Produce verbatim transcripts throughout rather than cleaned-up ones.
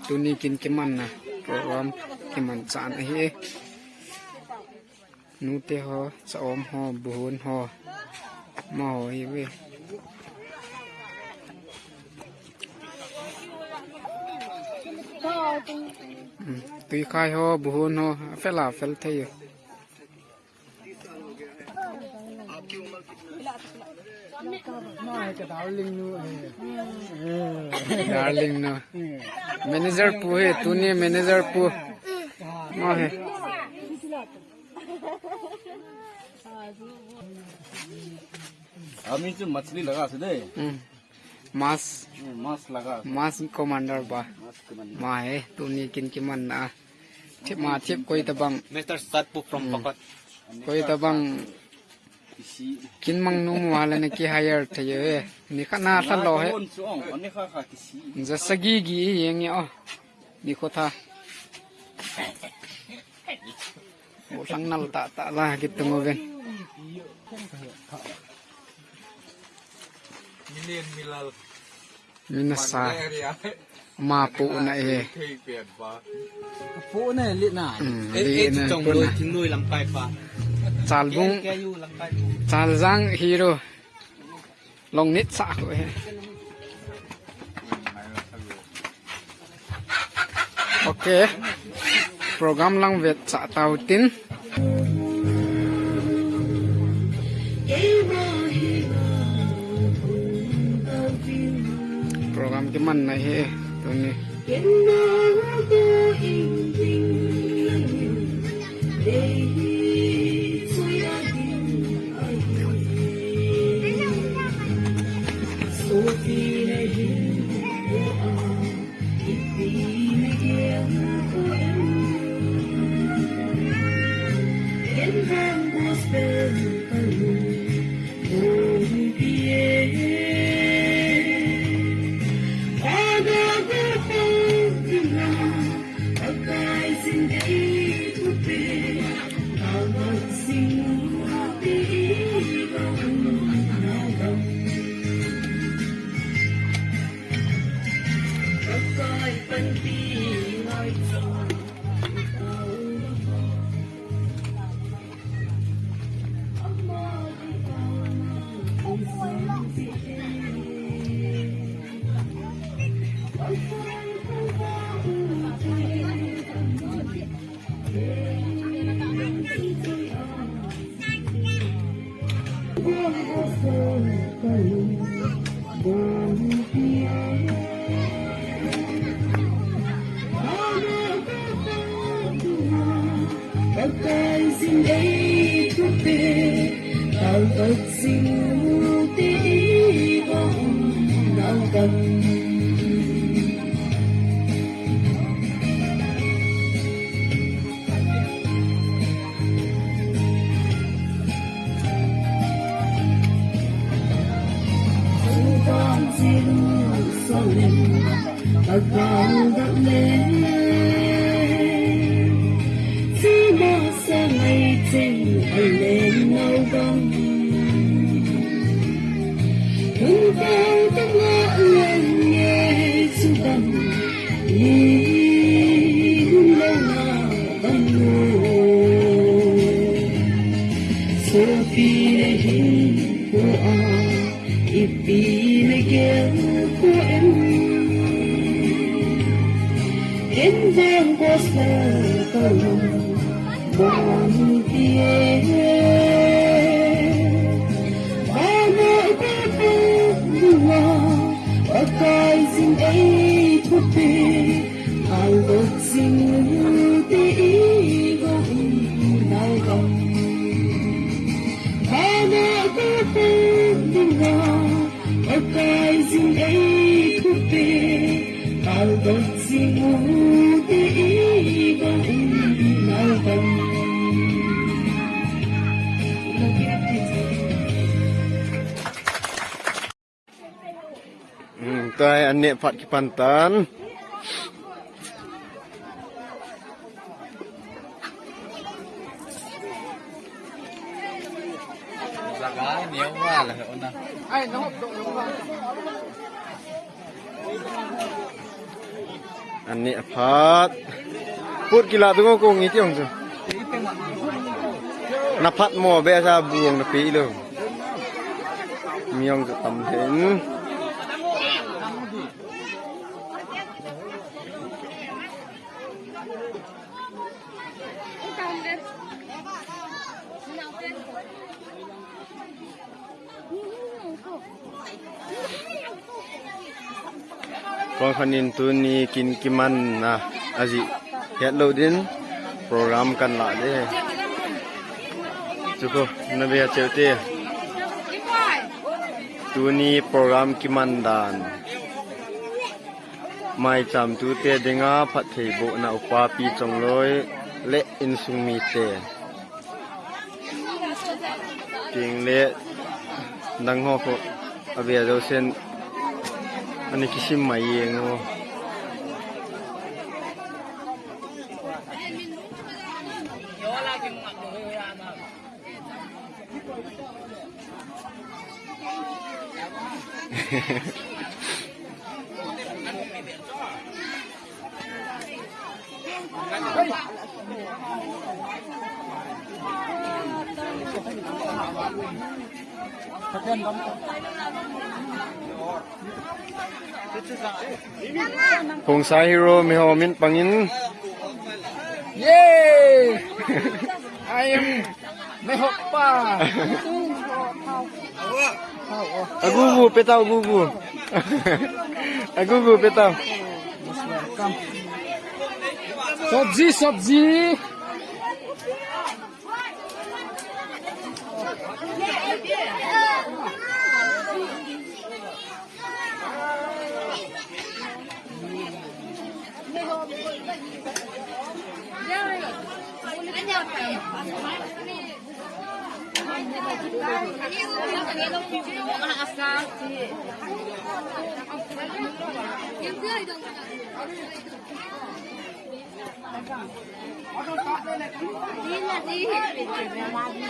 Tuni kin kimanna program kiman chan ahi. Nute ho, cha-om ho, buhon ho, amaho hi ve. Hmm, tuikhai ho, buhon ho, afel afel thei. Darling nu. Manager pu hi, tuni manager pu. Amaho hi. अभी जो मछली लगा से दे। Hmm. Mass. Hmm, mass लगा। Mass commander ba. Mass commander। Amaho hi, tuni kin kimanna. Thip ma thip koi tabang. Mister Satpu from Pakot। Koi tabang. Kin mang nu mu hala na ki hire thei e. Ni kha na tha lo he. Jasa gi gi yeng yo. Ni kho tha. Bo sang nal ta ta la ki tung ven. Milen milal. Mina sa. Ma pu na e. Pu na li na. Hmm, eh, li eh, na chong pu loi, na. Thing loi lamkai pa. Chalbung. Ke, ke yu lamkai pa. Chaljang hero. Long nit sa ko e. Ok. Program lang vet sa tau tin. Program kimanna hi tuni. Sopi na hin ko a, ipi na gel ko em. Ken vang ko sa ka lo, bang ti e. Bang ko ko lua, Pakai sin ei ko pe. Al dok sing te i go nau gam. Bana ko pe dinga, Pakai sin ei ko pe. Al dok sing te i go nau gam. Hmm, tai an neh phat kipan tan. An neh phat. Put kila tu ko ngi ti ong chu. Na phat mo be sa bu ong na pe lo. Mi ong chu tam thei. Kon khan in tuni kin kiman na aji het lo din program kan la de. Chuko na be cheu te. Tuni program kiman dan. Maicham tute dinga phattheibohna upa pi Chongloi le insung mite. Ting le dang ho kho a ve jo sen ani kisim mai yeng o. Khongsai Hero mi ho min pangin. Yay! I am Mehokpa. Agugu petau gugu. Agugu petau. Sabji, sabji.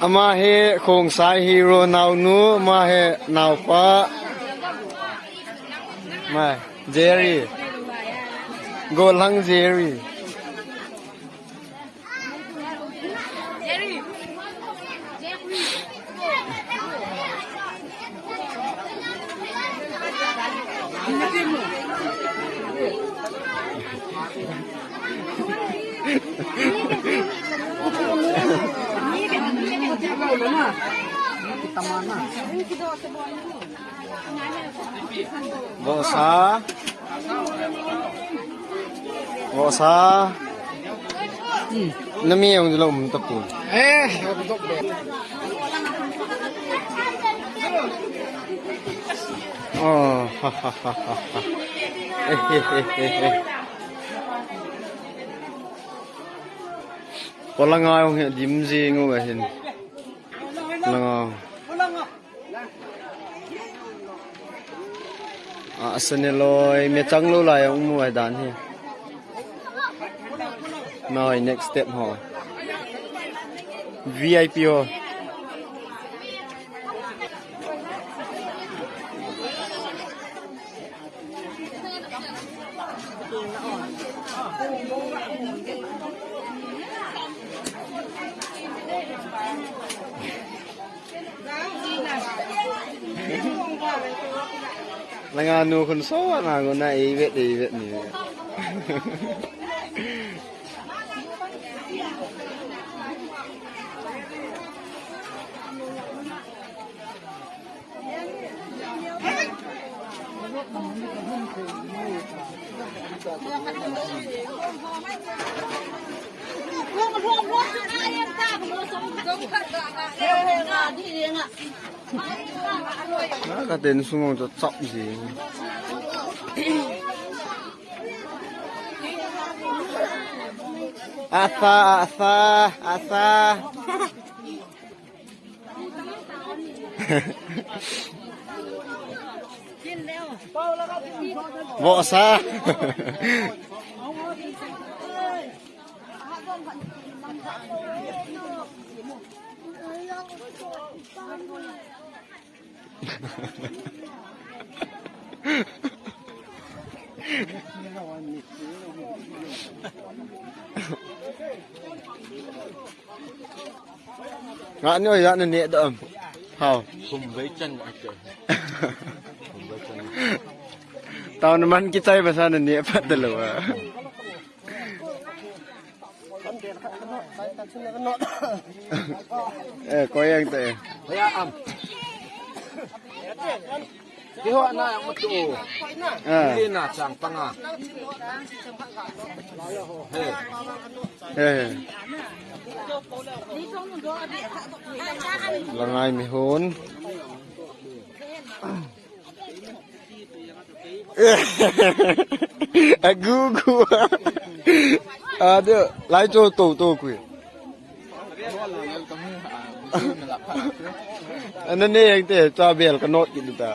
Ama hi Khongsai Hero naonu, ama hi naopa. Ma, Jerry. Golhang Jerry. Vohsa. Vohsa. Hmm. Na mi ong lo um ta pu. Eh, ong to be. Oh, ha, ha, ha, ha, ha. Eh, eh, eh, eh, eh. Pala ngai ong he dim jing u ahin. Langa. A, asa ne loi, me chang lo lai ong mu ai dan hi. Noi, next step ho. V I P ho. Langa nu khun so na ngo na ei vet, ei vet ni. Ka ten sung ong to chap ji. Asa, asa, asa. Vohsa. Ngah ni oi, ngah na neh doh am? Hao. Hum vei chan a che. Hum vei chan. Tao na man kichai masa na neh phat talou a. Eh, koi ang te. Hoiya am. Kiho na yang matu. Ah. Ni na chang panga. He. Eh. Langai mi hon. Agugu. Ade, lai cho to to kui. Ana ne yang te cha bel ka not ki ta.